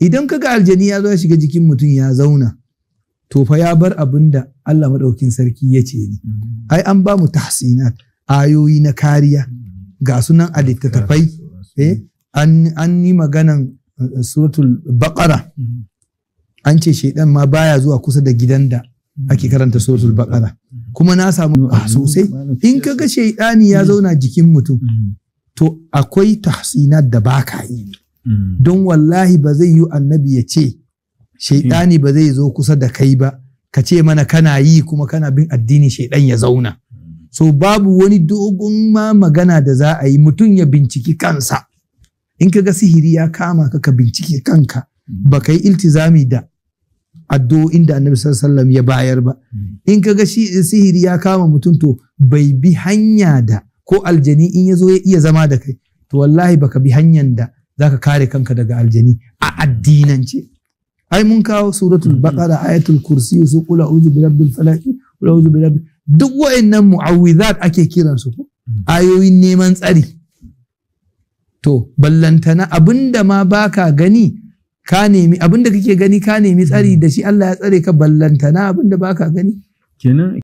Idan kaga aljani ya zo ya shiga jikin mutum ya zauna, to fa ya bar abin da Allah maɗaukin sarki ya ce ne. Ai an ba mu tahsinat, ayoyi na kariya, ga sunan a littattafai. An yi maganan suratul baqara, an ce shaidan ma baya zuwa kusa da gidan da ake karanta suratul baqara. Kuma na samu sosai, in kaga shaidani ya zauna jikin mutum, to akwai tahsinat da baka yi. Don wallahi ba zai yi annabi ya ce shaidani ba zai zo kusa da kai ba, ka ce mana kana yi kuma kana bin addini shaidan ya zauna. So babu wani dogon ma magana da za a yi, mutum ya binciki kansa. In ka ga sihiri ya kama ka, ka binciki kanka, ba ka yi iltizami da addu'o'in da annabi sallallahu alaihi wasallam ya bayar ba. In ka ga sihiri ya kama mutum, to bai bi hanya da ko aljani in ya zo ya iya zama da kai, to wallahi baka bi hanyar da zaka kare kanka daga aljani a addinance. Ai mun kawo suratul baqara, ayatul kursi, su qul a'udhu bi rabbil falaq, qul a'udhu bi rabbi, duk wa'annan mu'awwidhat ake kiran su, ko ayoyin neman tsari. To ballantana abinda ma baka gani ka nemi, abinda kake gani ka nemi tsari da shi, Allah ya tsare ka, ballantana abinda baka gani. Kenan.